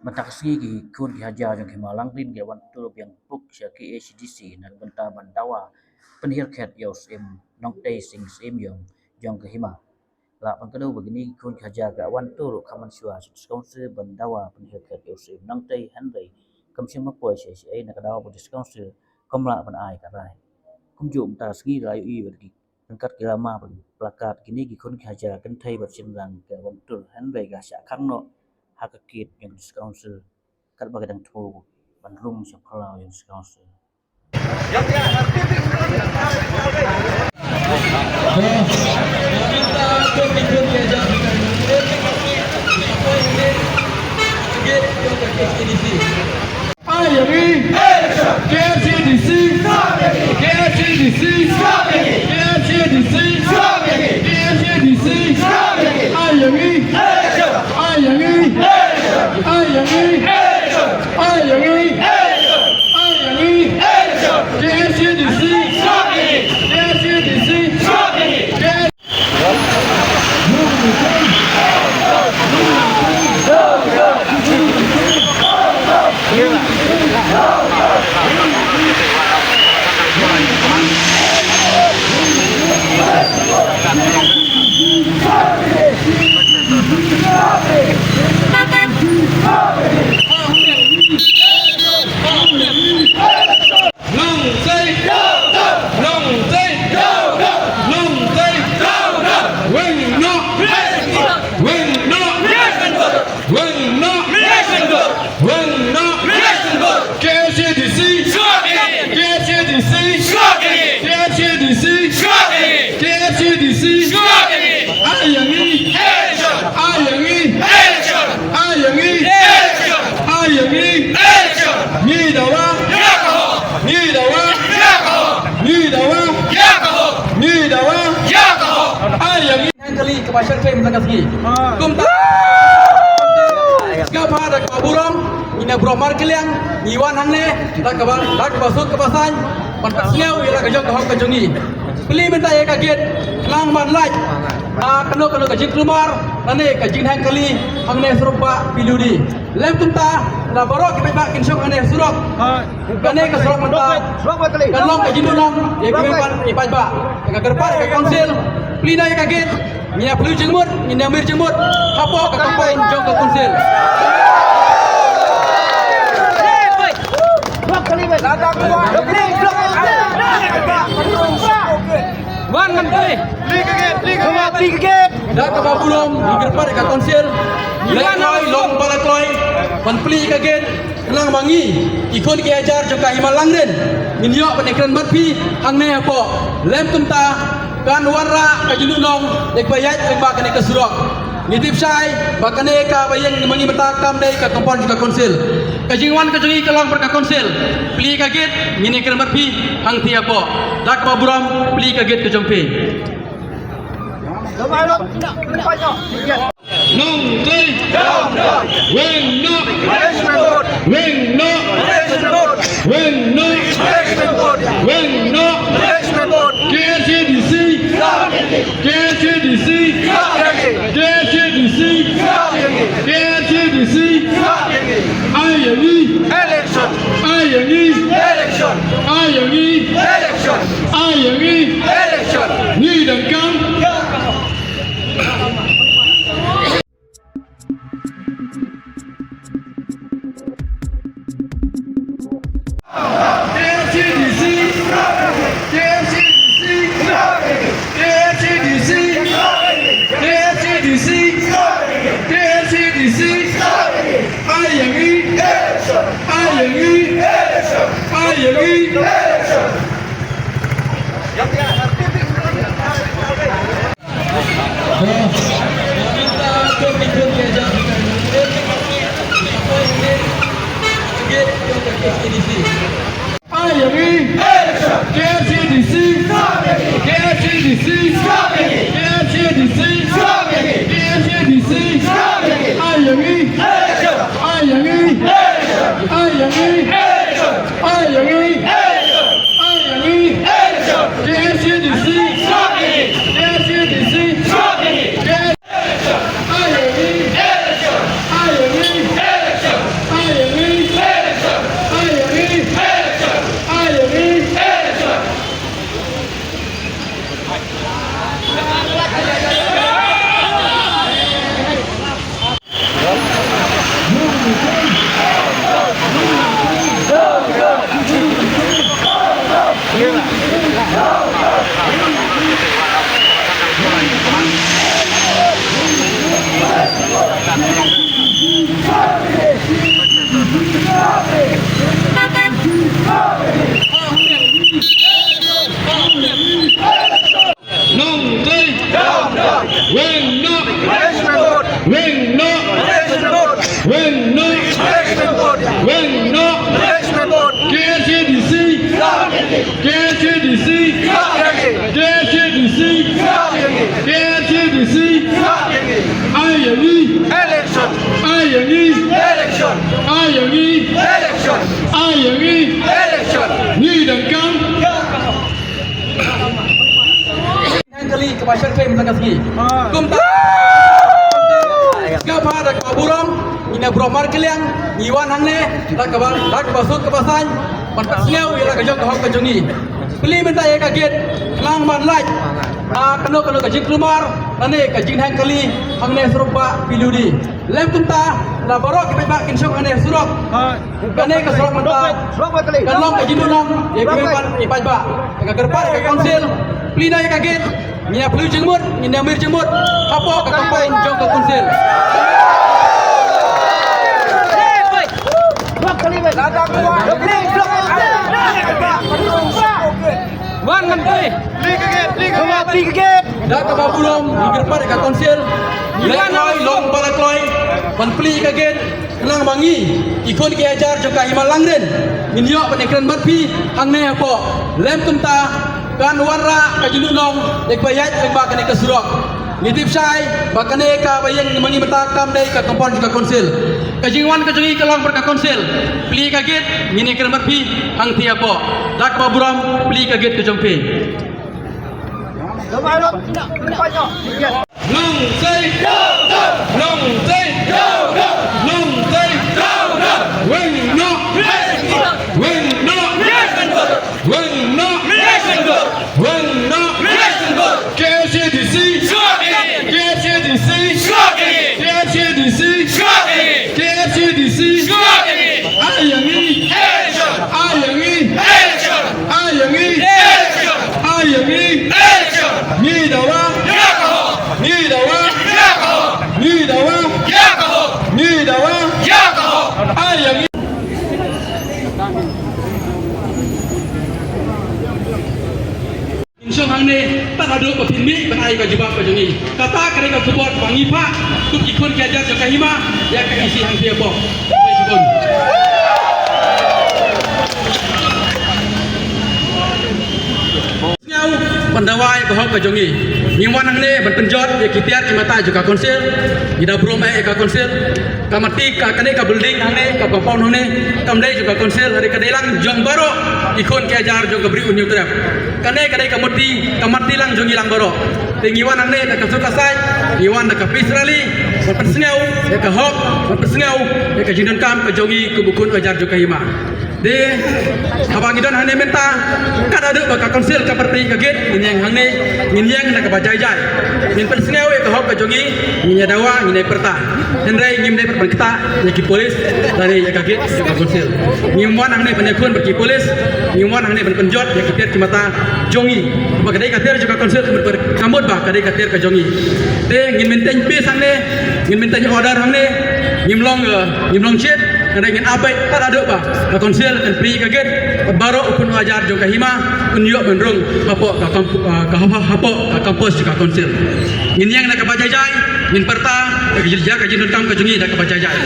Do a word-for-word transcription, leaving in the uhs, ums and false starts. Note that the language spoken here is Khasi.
Mynta ka sngi ki khun ki hajar jong ka Hima Langrin ki la wan tur biang puk sha K H A D C na ka bynta ban dawa pynhiar khet ïa u Syiem Nongtei Sing Syiem Ïong jong ka Hima. La pynkyndit ba kine ki khun ki hajar ki la wan tur ruh kham mynshuwa sha District Council ban dawa pynhiar khet ïa u Syiem Nongtei, hynrei kam shym la poi shaei shaei na ka daw ba District Council kam lah ban ai ka rai. Kumjuh mynta ka sngi la ïohi ba ki ryngkat ki lama bad ki plakat, kine ki khun ki hajar kynthei bad shynrang ki la wan tur, hynrei ki la shah khang noh ha ka gate jong District Council katba ki dang thmu ban rung sha phyllaw jong District Council. Ai ïa ngi. K H A D C. K H A D C. K H A D C. Ai ïa ngi. Ai ïa ngi. Ai ïa ngi. Ai ïa ngi. Ai ïa ngi. K H A D C. K H A D C. Long Tei! Long Tei! Long Tei! Weng noh! Weng noh! Weng noh! Weng noh! K H A D C! K H A D C! K H A D C! K H A D C! Ai ïa ngi! Ai ïa ngi! Ai ïa ngi! Ai ïa ngi! Ngi dawa! Ngi dawa! Ngi dawa! Ngi dawa! Ai ïa ngi! Hangkali kaba shyrkhei mynta ka sngi. Kumta sngewbha da kaba burom, ngi na burom markylliang, ngi wan hangne da kaba, da kaba suk kaba saiñ ban pynsngew ïa la ka jong ka hok ka jong ngi. Plie mynta ïa ka gate khnang ban lait ha kano kano ka jingkulmar lane ka jinghangkali hangne surok ba P W D. Lem kumta la baroh ki paidbah kin shong hangne surok. Kane ka surok mynta kan long ka jingduhnong ïa ki paidbah, ïa ka kyrpad ka council. Plie na ïa ka gate, ngin ïa plie jingmut, ngin ïa mih jingmut hapoh ka campaign jong ka council. Wan ngan plie. Plie ka gate, plie ka gate. Da kaba burom, ngi kyrpad ïa ka council. Leh kloi, long ba la kloi ban plie ka gate. Khnang ba ngi, ki khun ki hajar jong ka Hima Langrin, ngin ïoh ban ïakren bad phi hangne hapoh. Lem kumta kan wanrah ka jingduhnong ïa kaba ïaid lyngba kane ka surok. Ngi tip shai ba kane kaba ïeng ma ngi mynta kam dei ka compound jong ka council. Ka jingwan ka jong ngi ka long bad ka council. Plie ka gate, ngin ïakren bad phi hangtei hapoh. Da kaba burom, plie ka gate ka jong phi. Nongtei. Weng noh. Weng noh. Weng noh. Weng noh. K H A D C. K H A D C. K H A D C. K H A D C. Ai ïa ngi. Election. Ai ïa ngi. Election. Ai ïa ngi. Election. Ai ïa ngi. Election. Ngi donkam. K H A D C. K H A D C. K H A D C. K H A D C. K H A D C. Ai ïa ngi. Ai ïa ngi. Ai ïa ngi. Ai ïa ngi. K H A D C. K H A D C. K H A D C. K H A D C. Ai ïa ngi. Ai ïa ngi. Ai ïa ngi. Ai ïa ngi. Ai ïa ngi. K H A D C. Kaba shyrkhei mynta ka sngi. Kumta, sngewbha da kaba burom, ngi na burom markylliang, ngi wan hangne da kaba, da kaba suk kaba saiñ ban pynsngew ïa la ka jong ka hok ka jong ngi. Plie mynta ïa ka gate, khnang ban lait ha kano kano ka jingkulmar lane ka jingheng kali hangne surok ba P W D. Lem kumta, la baroh ki paidbah kin shong hangne surok. Kane ka surok mynta kan long ka jingduhnong ïa ki paidbah, ïa ka kyrpad ka council. Plie na ïa ka gate, ngi ïa plie jingmut, ngi ïa mir jingmut hapoh ka compound jong ka council. Wan ngan plie. Plie ka gate, plie ka gate. Da kaba burom, ngi kyrpad ka council. Ngi wan long ba la kloi ban plie ka gate. Khnang ba ngi, ki khun ki hajar jong ka Hima Langrin, ngin ïoh ban ïakren bad phi hangne hapoh. Lem kumta, kan wanrah ka jingduhnong ïa kiba ïaid lyngba kane ka surok. Ngi tip shai ba kane kaba ïeng ma ngi mynta kam dei ka compound jong ka council. Ka jingwan ka jong ngi ka long bad ka council. Plie ka gate, ngin ïakren bad phi hangtei hapoh. Da kaba burom, plie ka gate ka jong phi. Nongtei. Nongtei. Nongtei. Weng noh. Weng noh. Weng noh. Weng noh. K H A D C. K H A D C. K H A D C. K H A D C. Ai ïa ngi. Ai ïa ngi. Ai ïa ngi. Ai ïa ngi. Ngi dawa. Ngi dawa. Ngi dawa. Ngi dawa. Ai ïa ngi. Ngin shong hangne, tad haduh ba phin mih ban ai ka jubab ka jong ngi. Kata ka dei ka khubor ba ngi phah, kum ki khun ki hajar jong ka Hima, ïa ka E C hangtei hapoh. Khublei shibun. Sngewbha ban dawa ïa ka hok ka jong ngi. Ngi wan hangne ban pynjot ïa ki tiar ki mata jong ka council. Ngi da burom ïa ka council. Ka mati ka, kane ka building hangne, ka compound hangne, kam dei jong ka council, hynrei ka dei lang jong baroh ki khun ki hajar jong ka Bri U Hynñiewtrep. Kane ka dei ka mati, ka mati lang jong ngi lang baroh. Te ngi wan hangne da ka suk ka saiñ, ngi wan da ka peace rally, ban pynsngew ïa ka hok, ban pynsngew ïa ka jingdonkam ka jong ngi kum u khun u hajar jong ka Hima. Te haba ngi don hangne mynta, kat haduh ba ka council kam pyrta ïa ka gate, ngin ïeng hangne, ngin ïeng na kaba jai jai. Ngin pynsngew ïa ka hok ka jong ngi, ngin ïa dawa, ngin ïa pyrta. Hynrei ngim dei pat ban ktah ïa ki police lane ïa ka gate jong ka council. Ngim wan hangne ban ïakhun bad ki police, ngim wan hangne ban pynjot ïa ki tiar ki mata jong ngi. Ba ka dei ka tiar jong ka council, ka mut ba ka dei ka tiar ka jong ngi. Te ngin maintain peace hangne, ngin maintain order hangne, ngim long, eh, ngim long shit. Hynrei ngin ap beit tad haduh ba ka council kan plie ka gate, baroh u khun u hajar jong ka Hima un ïoh ban rung hapoh ka kamp-, ah, ka ha-, hapoh ka campus jong ka council. Ngin ïeng da kaba jai jai, ngin pyrta ïa ka jingdonkam ka jong ngi da kaba jai jai.